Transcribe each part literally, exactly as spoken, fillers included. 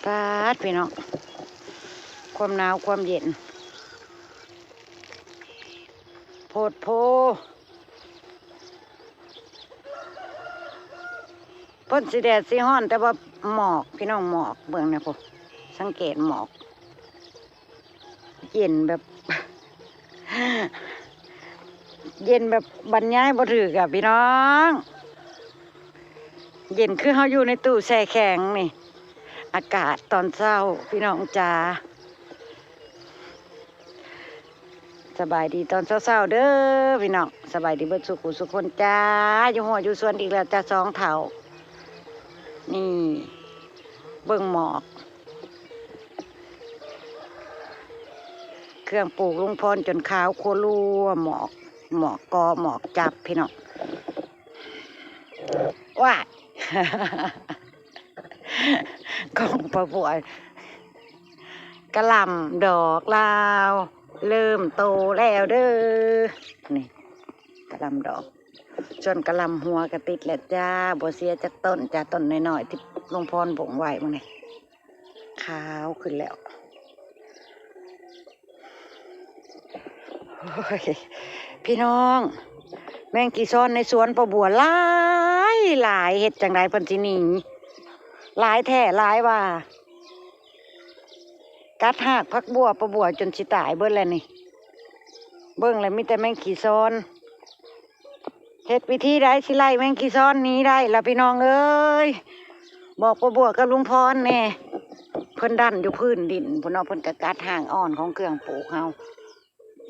ปาดพี่น้อง ความหนาวความเย็น โพดโพ พ่นสิแดดสิฮ้อน แต่ว่าหมอกพี่น้อง หมอกเบิ่งนะพุ้น สังเกตหมอก เย็นแบบ เย็นแบบบรรยายบ่ถูกอะพี่น้อง เย็นคือเฮาอยู่ในตู้แช่แข็งนี่ อากาศตอนเช้าพี่น้องจ๋า สบายดีตอนเช้าๆเด้อพี่น้อง สบายดีเบิดสุขุสุคนจ้า อยู่หัวอยู่สวนอีกแล้วจ้า สองเฒ่า นี่ เบิ่งหมอก เครื่องปลูกลุงพรจนขาวโคลัว หมอก หมอกกอหมอกจับพี่น้อง ว้าย ของป้าบัว กะหล่ำดอกลาว เริ่มโตแล้วเด้อ นี่ กะหล่ำดอก ส่วนกะหล่ำหัวกะติดแล้วจ้า บ่เสียจักต้นจ้า ต้นน้อยๆที่ลุงพรบ่งไว้มื้อนี้ ขาวขึ้นแล้ว โอ้ย พี่น้อง แมงกีซอนในสวนป้าบัวหลายหลาย เฮ็ดจั่งใดเพิ่นสิหนี หลายแท้หลายว่า กัดฮากผักบัวป้าบัวจนสิตายเบิดแล้วนี่ เบิ่งแล้วมีแต่แมงกีซอน เฮ็ดวิธีใดสิไล่แมงกีซอนหนีได้ล่ะพี่น้องเอ้ย บอกป้าบัวกับลุงพรแน่ เพิ่นดันอยู่พื้นดินพุ้นเนาะ เพิ่นกะกัดฮากอ่อนของเครื่องปลูกเฮา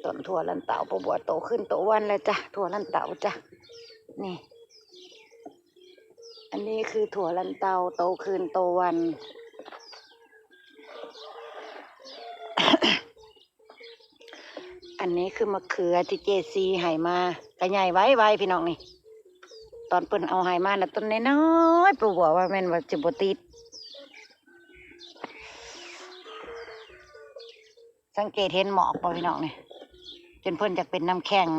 ต้นถั่วลันเตาป้าบัวโตขึ้นโตวันแล้วจ้ะ ถั่วลันเตาจ้ะ นี่ อันนี้คือถั่วลันเตาโตขึ้นโตวัน อันนี้คือมะเขือที่เจซีให้มา กะใหญ่ไวๆพี่น้องนี่ ตอนเพิ่นเอาให้มานะต้นน้อยๆป้าบัวว่าแม่นว่าสิบ่ติด สังเกตเห็นหมอกบ่พี่น้องนี่ จนเพิ่นอยากเป็นน้ำแข็ง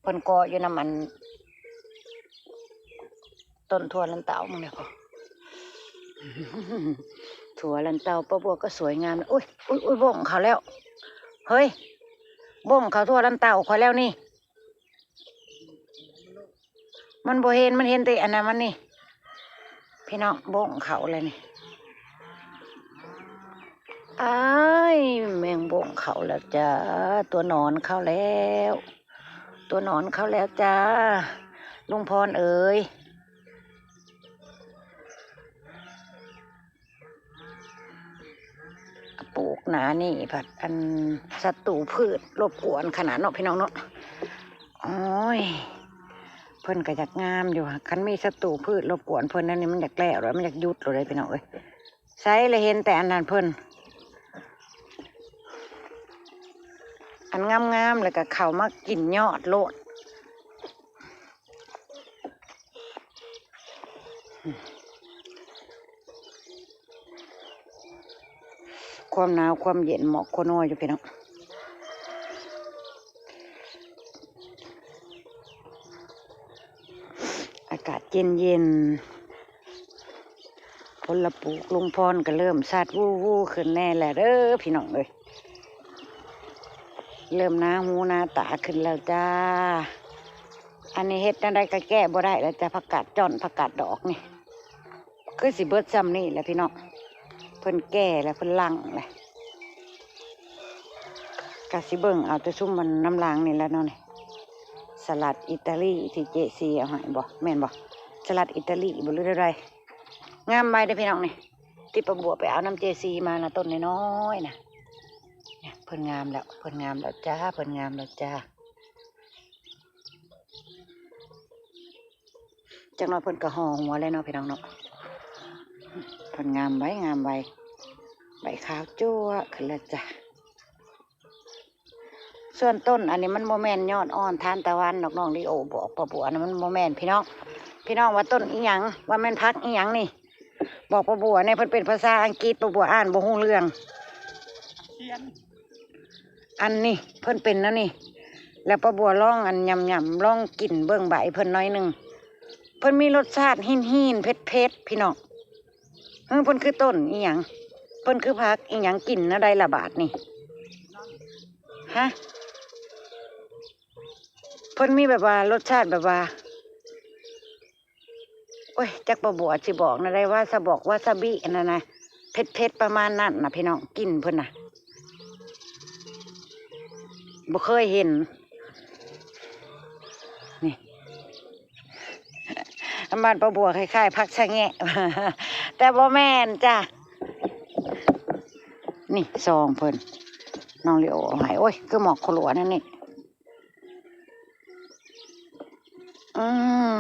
เพิ่นกออยู่นำอัน ต้นถั่วลันเตามึงเนี่ยพอ ถั่วลันเตาป้าบัวก็สวยงาม อุ้ย อุ้ย อุ้ย บ้งเขาแล้ว เฮ้ย บ้งเขาถั่วลันเตาข้อยแล้วนี่ มันบ่เห็น มันเห็นแต่อันนั้นมันนี่ พี่น้อง บ้งเขาเลยนี่ อ้าย แมงบ้งเขาแล้วจ้า ตัวหนอนเข้าแล้ว ตัวหนอนเข้าแล้วจ้า ลุงพรเอ๋ย ปลูกหนานี่ผัดอันศัตรูพืชรบกวนขนาดเนาะพี่น้องเนาะ โอ้ย เพิ่นก็อยากงามอยู่ คันมีศัตรูพืชรบกวนเพิ่นนั่นนี่มันอยากแล้วเลย มันอยากหยุดเลยพี่น้องเอ้ย ใส่เลยเห็นแต่อันนั้นเพิ่น อันงามๆ แล้วก็เข้ามากินยอดโลด ความหนาวความเย็นหมอกโคโนอยู่พี่น้อง อากาศเย็นเย็น ผลปลูกลุงพรก็เริ่มสัดวู้ๆขึ้นแน่แหละเด้อพี่น้องเอ้ย เริ่มหนาหูหนาตาขึ้นแล้วจ้า อันนี้เฮ็ดจั่งใดก็แก้บ่ได้แล้วจ้า ผักกาดจ้อนผักกาดดอกนี่ คือสิเบิดส่ำนี่แหละพี่น้อง เพิ่นแก่แล้วเพิ่นหลั่งแล้ว กะสิเบิ่งเอาแต่ซุมมันน้ำล้างนี่แหละเนาะนี่ สลัดอิตาลีที่เจซีเอาให้บ่ แม่นบ่ สลัดอิตาลีบ่หรือใดๆ งามไว้เด้อพี่น้องนี่ ที่ป้าบัวไปเอานำเจซีมานะ ต้นน้อยๆนะ เนี่ย เพิ่นงามแล้ว เพิ่นงามแล้วจ้า เพิ่นงามแล้วจ้า จักหน่อยเพิ่นก็ห่อหัวแล้วเนาะพี่น้องเนาะ เพิ่นงามไว้ งามไว้ ใบขาวจั๊วะขึ้นแล้วจ้ะ ส่วนต้นอันนี้มันบ่แม่นยอดอ่อนทานตะวันดอก น้องลีโอบอกป้าบัวนะ มันบ่แม่นพี่น้อง พี่น้องว่าต้นอีหยัง ว่าแม่นผักอีหยังนี่ บอกป้าบัวแน่ เพิ่นเป็นภาษาอังกฤษ ป้าบัวอ่านบ่ฮู้เรื่อง อันนี้เพิ่นเป็นแนวนี้ แล้วป้าบัวลองอันยำๆ ลองกินเบิ่งใบเพิ่นหน่อยหนึ่ง เพิ่นมีรสชาติหินๆ เผ็ดๆ พี่น้อง อ เพิ่นคือต้นอีหยัง เพิ่นคือผักอีหยัง กินแนวใดล่ะบาดนี่ ฮะ เพิ่นมีแบบว่ารสชาติแบบว่า โอ้ย จักป้าบัวสิบอกแนวใด วาซาบอก วาซาบิอันนั้นนะ เผ็ดๆ ประมาณนั้นนะพี่น้อง กลิ่นเพิ่นน่ะ บ่เคยเห็น นี่ อันบ้านป้าบัวคล้ายๆ ผักสะแงะ แต่บ่แม่นจ้ะ นี่ซองเพิ่น น้องลีโอเอาให้ โอ้ย คือหมอกขลัวนั่นนี่ อืม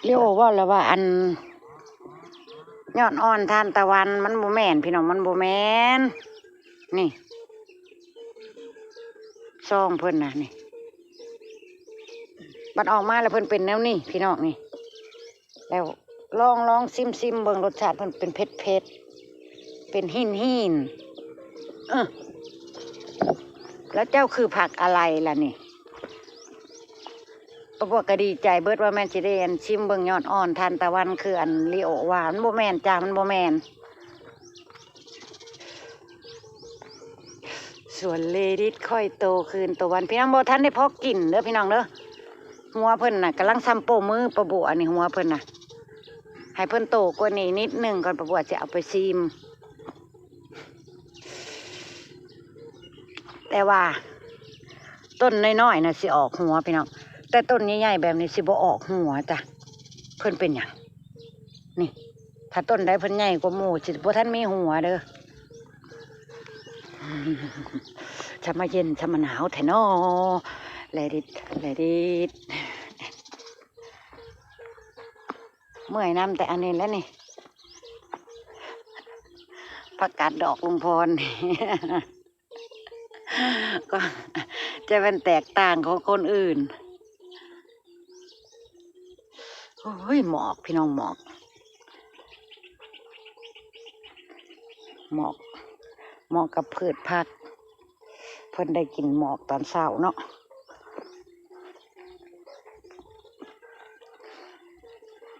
ลีโอเว้าแล้วว่า อัน ยอดอ่อนทานตะวัน มันบ่แม่นพี่น้อง มันบ่แม่น นี่ ซองเพิ่นน่ะนี่ บัดออกมาแล้วเพิ่นเป็นแนวนี้พี่น้องนี่ แล้วลอง ลองซิมๆ เบิ่งรสชาติเพิ่นเป็นเผ็ดๆ เป็นหินๆ เออ แล้วเจ้าคือผักอะไรล่ะนี่ ป้าบัวก็ดีใจเบิดว่าแม่นสิได้อันซิมเบิ่งยอดอ่อนทานตะวันคืออันลีโอว่า มันบ่แม่นจ้า มันบ่แม่น ส่วนเลดิสค่อยโตคืนโตวัน พี่น้อง บ่ทันได้พอกินเด้อพี่น้องเด้อ หัวเพิ่นน่ะกำลังส่ำโป้มือป้าบัวนี่ หัวเพิ่นน่ะ ให้เพิ่นโตกว่านี้นิดหนึ่งก่อน ป้าบัวจะเอาไปซิม แต่ว่า ต้นน้อยๆน่ะสิออกหัวพี่น้อง แต่ต้นใหญ่ๆแบบนี้สิบ่ออกหัวจ้ะ เพิ่นเป็นหยัง นี่ ถ้าต้นใดเพิ่นใหญ่กว่าหมู่สิบ่ทันมีหัวเด้อ จะมาเย็นจะมาหนาวแท้น้อ แลดิด แลดิด เมื่อยนำแต่อันนี้แล้วนี่ ผักกาดดอกลุงพร ก็จะเป็นแตกต่างของคนอื่น โอ้ย หมอกพี่น้อง หมอก หมอก เหมาะกับพืชผัก เพิ่นได้กินหมอกตอนเช้าเนาะ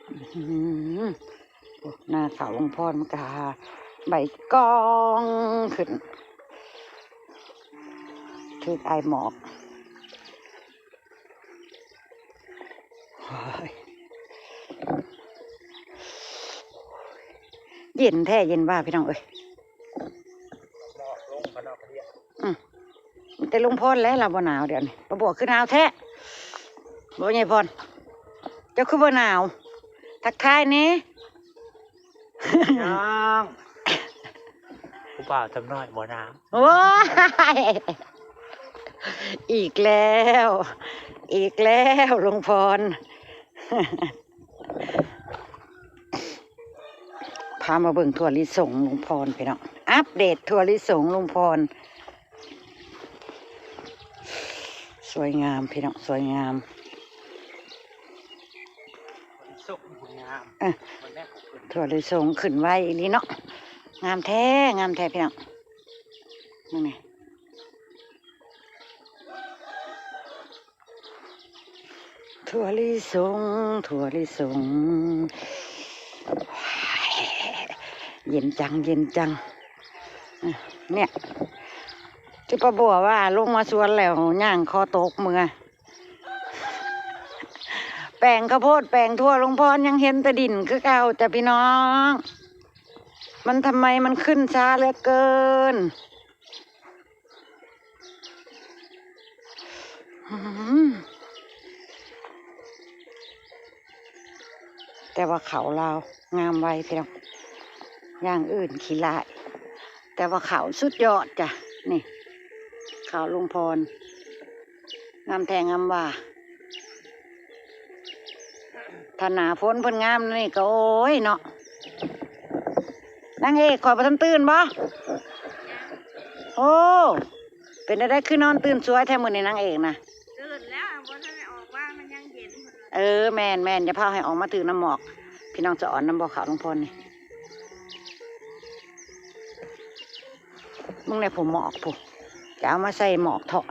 อื้อหือ โอ้ หน้าเขาวลุงพรมันก็ใบกองขึ้น ถือไอหมอก โอ้ย เย็นแท้เย็นว่าพี่น้องเอ้ย อืม แต่ลุงพรแล้วเราบ่หนาวเดี๋ยวนี้ ป้าบัวคือหนาวแท้ บ่ใหญ่พร เจ้าคือบ่หนาว ทักทายแหน่ น้อง ผู้บ่าวจำน้อยบ่หนาว โอ้ย อีกแล้ว อีกแล้วลุงพร พามาเบิ่งถั่วลิสงลุงพรพี่น้อง อัปเดตถั่วลิสงลุงพร สวยงามพี่น้อง สวยงาม ส่งผลงาม เออ วันแรกของคุณ ถั่วลิสงขึ้นไวอีหลีเนาะ งามแท้ งามแท้พี่น้อง นั่นไง ถั่วลิสง ถั่วลิสง เย็นจัง เย็นจัง อ่ะ เนี่ย ที่ป้าบัวว่าลงมาสวนแล้วย่างคอตกเมือ แปลงข้าวโพด แปลงถั่วลุงพรยังเห็นแต่ดินคือเก่าจ้ะพี่น้อง มันทำไมมันขึ้นช้าเหลือเกิน อืม แต่ว่าเขาลาวงามไวพี่น้อง อย่างอื่นขี้ร้าย แต่ว่าเขาสุดยอดจ้ะ นี่ เขาลุงพร งามแท้งามว่า ถ้าหน้าฝนเพิ่นงามนี่ก็โอ้ยเนาะ นางเอกข้อยบ่ทันตื่นบ่ โอ้ เป็นอะไรคือนอนตื่นสวยแท้มื้อนี้นางเอกนะ ตื่นแล้ว บ่ทันได้ออกว่ามันยังเย็น เออ แม่นๆ อย่าพาให้ออกมาถือน้ำหมอก พี่น้องจะอ่อนน้ำบ่ขาวลุงพรนี่ มึงในผู้หมอกผู้ จะเอามาใส่หมอกเถาะ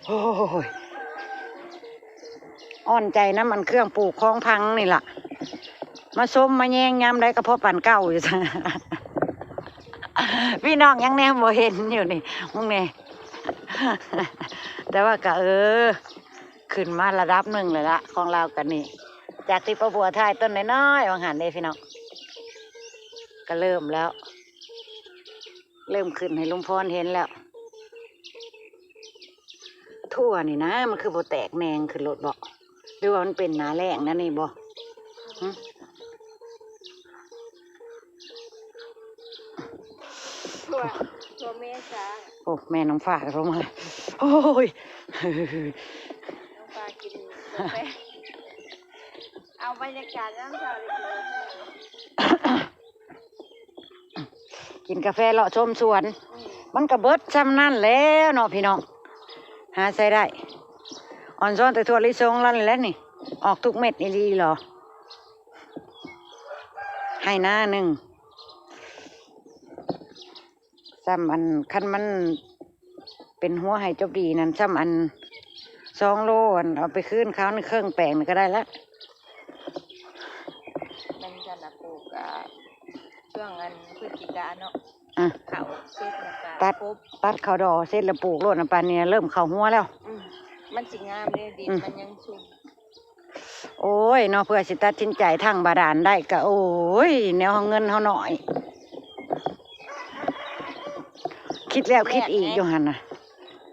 โอ้ย อ่อนใจนะ มันเครื่องปลูกของพังนี่ล่ะ มาชมมาแยงยามใดก็พอปานเก่าอยู่จ้ะ พี่น้องยังแนมบ่เห็นอยู่นี่ มึงนี่ แต่ว่าก็เออ ขึ้นมาระดับหนึ่งเลยละของเรากันนี่ จากที่ป้าบัวถ่ายต้นน้อยๆ วังหันเด้พี่น้อง ก็เริ่มแล้ว เริ่มขึ้นให้ลุงพรเห็นแล้ว ทั่วนี่นะ มันคือบ่แตกแหนงขึ้นโลดบ่ หรือว่ามันเป็นหน้าแล้งนั่นนี่บ่ หึ ทั่ว ทั่วเมษา โอ้ แม่น้องฟ้าก็ลงมาเลย โอ้ย น้องฟ้ากินกาแฟ เอาบรรยากาศยามเช้าเลย กินกาแฟเลาะชมสวน อืม มันก็เบิดส่ำนั่นแล้วเนาะพี่น้อง หาใช้ได้ อ่อนซ้อนแต่ถั่วลิสงแล้วนี่แหละนี่ ออกทุกเม็ดอีหลีหรอ ให้หน้าหนึ่ง ซ้ำอัน คันมันเป็นหัวให้เจ้าปีนั่น ซ้ำอันสองโลอัน เอาไปคืนเขาในเครื่องแปลงนี่ก็ได้ละ มันจะนะปลูก อ่า ช่วงอันพฤศจิกาเนาะ อ่ะ เขาเสร็จแล้วก็ ตัด ครบ ตัดเขาดอกเสร็จแล้วปลูกโลดนะ ปานนี้เริ่มเข้าหัวแล้ว อืม มันสิงามเด้ ดิน อืม มันยังชุ่ม โอ้ยเนาะ เพื่อสิตัดสินใจทางบาดาลได้ก็ โอ้ย แนวเฮาเงินเฮาน้อย คิดแล้วคิดอีกอยู่หั่นน่ะ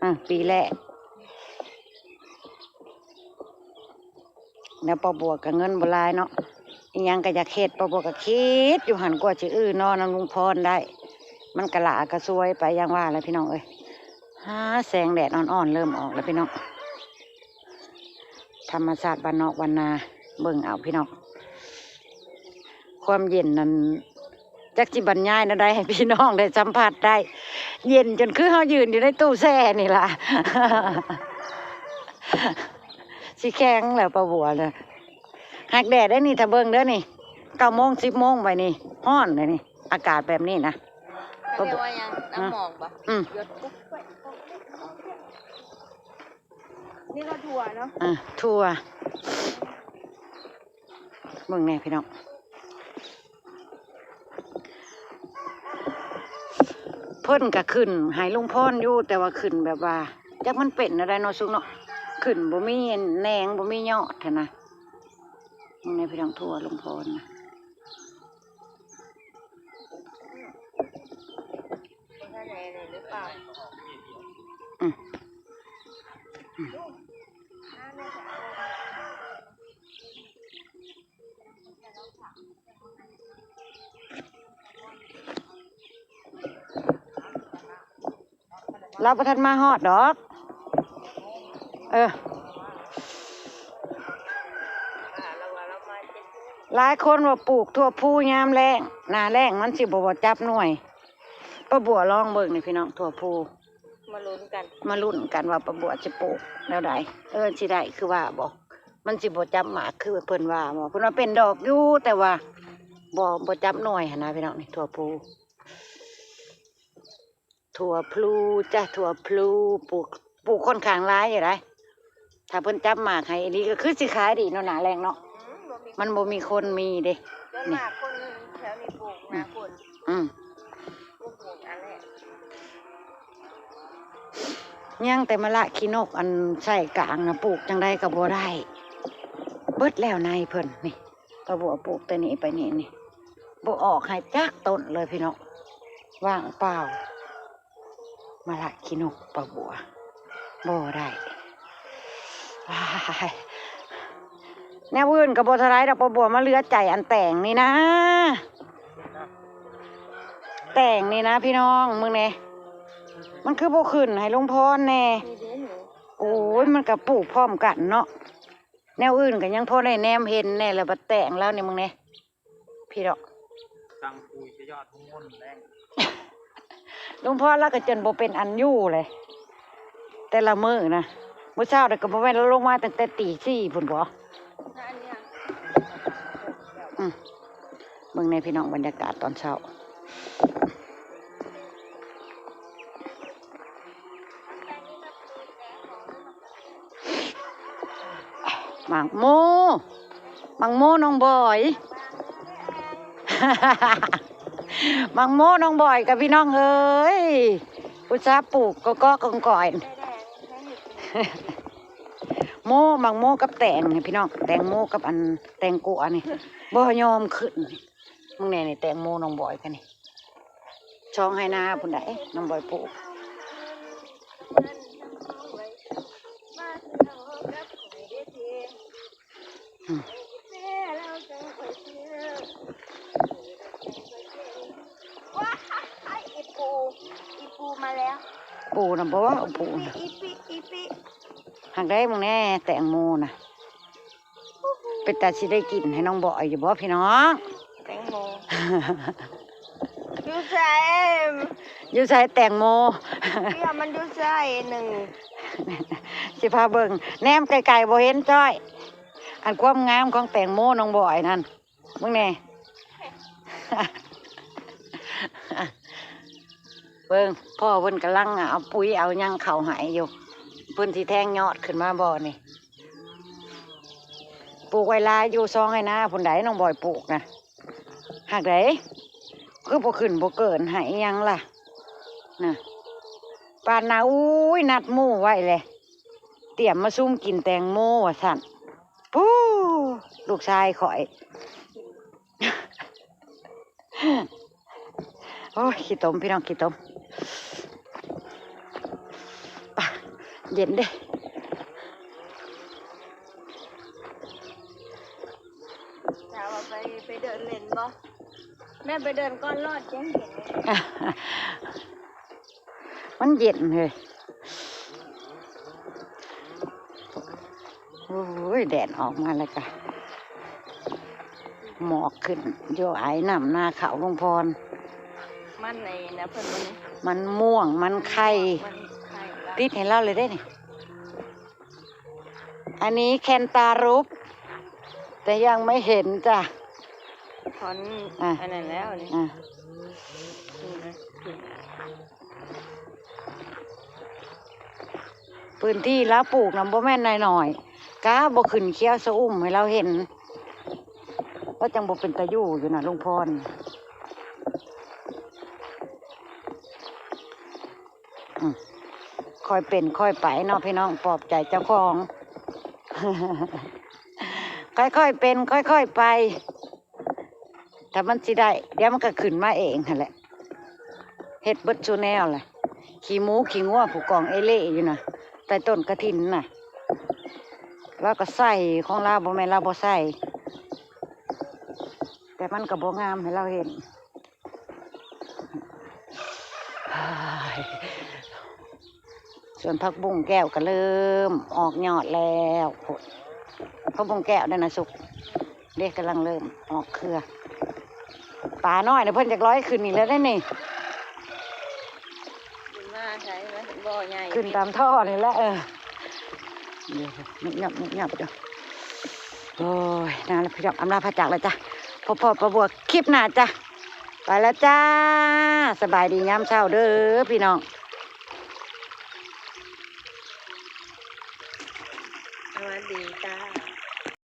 อ่ะ ปีแรก แล้วป้าบัวก็เงินบ่หลายเนาะ อิหยังก็อยากเฮ็ด ป้าบัวก็คิดอยู่หั่น กว่าสิอื้อนอนนำลุงพรได้ มันก็หลาก็ซวยไปอย่างว่าแหละพี่น้องเอ้ย หาแสงแดดอ่อนๆ เริ่มออกแล้วพี่น้อง ธรรมชาติบ้านนอกบ้านนา เบิ่งเอาพี่น้อง ความเย็นนั้น จักสิบรรยายแนวใดให้พี่น้องได้สัมผัสได้ เย็นจนคือเฮายืนอยู่ในตู้แช่นี่ล่ะ สิแข็งแล้วป้าบัวน่ะ หากแดดได้นี่ ถ้าเบิ่งเด้อนี่ เก้าโมง สิบโมงไปนี่ ฮ้อนเลยนี่ อากาศแบบนี้นะ เขาเรียกว่ายัง น้ำหมอกปะ อืม หยดปุ๊บ นี่ก็ถั่วเนาะ อ่ะ ถั่ว เบิ่งแน่พี่น้อง เพิ่นก็ขึ้นให้ลุงพรอยู่ แต่ว่าขึ้นแบบว่า จักมันเป็นอะไรเนาะซุกเนาะ ขึ้นบ่มีแหนง บ่มียอดหั้นนะ เบิ่งแน่พี่น้อง ถั่วลุงพรนะ อืม เราบ่ทันมาฮอดดอก เออ หลายคนว่าปลูกถั่วพูยามแล้ง หน้าแล้งมันสิบ่ บ่จับหน่วย ป้าบัวลองเบิ่งนี่พี่น้อง ถั่วพู มาลุ้นกัน มาลุ้นกันว่าป้าบัวสิปลูกแนวใด เออ สิได้คือว่าบ่ มันสิบ่จับหมากคือเพิ่นว่าบ่ เพิ่นว่าเป็นดอกอยู่ แต่ว่าบ่ บ่จับหน่วยหั้นนะพี่น้อง นี่ถั่วพู ถั่วพลูจ้ะ ถั่วพลู ปลูก ปลูกค่อนข้างหลายอยู่ได๋ ถ้าเพิ่นจับหมากให้อีหลีก็คือสิขายดีเนาะ หน้าแล้งเนาะ อืม บ่มี มันบ่มีคนมีเด้ ส่วน นี่ มากคนแถวนี้ปลูกหน้าฝน อืม ปลูกหมดอันแรก ยังแต่มะละขี้นกอันไส้กลางนะ ปลูกจังใดก็บ่ได้ เบิดแล้วนายเพิ่นนี่ ป้าบัวปลูกแต่นี้ไปนี่นี่ บ่ออกให้จักต้นเลยพี่น้อง ว่างเปล่า มะละขี้นกป้าบัว บ่ได้ ว้าย แนวอื่นก็บ่เท่าไรดอกป้าบัว มาเหลือใจอันแต่งนี่นะ แต่งนี่นะพี่น้อง มึงแน่ มันคือบ่ขึ้นให้ลุงพรแน่ นี่เด้หนู โอ้ย มันก็ปลูกพร้อมกันเนาะ แนวอื่นก็ยังพอได้แนมเห็นแน่ แล้วบัดแต่งแล้วนี่มึงแน่ พี่ดอก สั่งปุ๋ยจะยอดทุกคนแรง ลุงพรแล้วก็จนบ่เป็นอันอยู่เลย แต่ละมื้อนะ มื้อเช้าเด็กก็บ่แม่นลงมาตั้งแต่ตีสี่พุ้นบ่ อันเนี้ย อืม เบิ่งแน่พี่น้อง บรรยากาศตอนเช้า หมากโม หมากโมน้องบอย หมากโมน้องบอยกับพี่น้องเอ้ย อุตส่าห์ปลูกก็ก็กองก่อย โม หมากโมกับแตงนี่พี่น้อง แตงโมกับอันแตงกัวนี่ บ่ยอมขึ้น มึงแน่นี่ แตงโมน้องบอยกันนี่ ช่องไฮนาพุ่นใด น้องบอยปลูก อืม ว้ายอีปู อีปูมาแล้ว ปูนะบ่ว่าเอาปูนะ อีปีอีปี หากได้มึงแน่ แตงโมนะ เป็นตาสิได้กินให้น้องบอยอยู่บ่พี่น้อง แตงโม อยู่ใส่ อยู่ใส่แตงโม เพื่อมันอยู่ใส่หนึ่ง สิพาเบิ่ง แนมไกลๆบ่เห็นจ้อย อันความงามของแตงโมน้องบอยนั่น มึงแน่ เบิ่ง พ่อเพิ่นกำลังเอาปุ๋ยเอาหยังเข้าให้อยู่ เพิ่นสิแทงยอดขึ้นมาบ่นี่ ปลูกไว้หลายอยู่ซองไฮนาพุ่นใดน้องบอยปลูกนะ หากใด คือบ่ขึ้นบ่เกินให้อิหยังล่ะ นะ ปานนา อุ้ย นัดหมู่ไว้เลย เตรียมมาซุ่มกินแตงโมว่าซั่น ปู้ ลูกชายข่อย โอ้ย ขี้ตมพี่น้อง ขี้ตม ปะ เย็นเด้ สาวไปไปเดินเล่นบ่ แม่ไปเดินก้อนลอดยังเห็นเลย มันเย็นเลย โอ้ย แดดออกมาแล้วกะ หมอกขึ้น อยู่ไอ้น้ำนาเขาวลุงพร มันไอ้นะเพิ่นมัน มันม่วง มันไข่ มันไข่ละ ติดให้เราเลยได้นี่ อันนี้แคนตาลูป แต่ยังไม่เห็นจ้ะ ถอน อ่ะ อันนั้นแล้วนี่ อ่ะ นี่นะ พื้นที่ลาวปลูกนะบ่แม่นน้อยๆ กะบ่ขึ้นเขียวชอุ่มให้เราเห็น ก็จังบ่เป็นตาอยู่อยู่นะลุงพร อืม ค่อยเป็นค่อยไปเนาะพี่น้อง ปลอบใจเจ้าของ ค่อยๆเป็น ค่อยๆไป ถ้ามันสิได้ เดี๋ยวมันก็ขึ้นมาเองหั่นแหละ เฮ็ดเบิดซูแนวแหละ ขี้หมูขี้งัวผู้กองเอเล่อยู่นะ ใต้ต้นกระถินน่ะ ลาวก็ใส่ของลาว บ่แม่นลาวบ่ใส่ แต่มันก็บ่งามให้เราเห็น สวนผักบุ้งแก้วก็เริ่มออกยอดแล้ว ผักบุ้งแก้วนั่นนะสุก เด็กกำลังเริ่มออกเครือ ปลาน้อยนะเพิ่นอยากลอยขึ้นนี่แล้วได้นี่ ขึ้นมาใช่ไหมบ่อใหญ่ ขึ้นตามท่อนี่แหละ เออ เดี๋ยวหยับหยับหยับจ้ะ โอ้ย นั่นแหละพี่น้อง อำลาพระจากเลยจ้ะ พบพ่อป้าบัวคลิปหน้าจ้ะ ไปแล้วจ้า สบายดียามเช้าเด้อพี่น้อง สวัสดีจ้า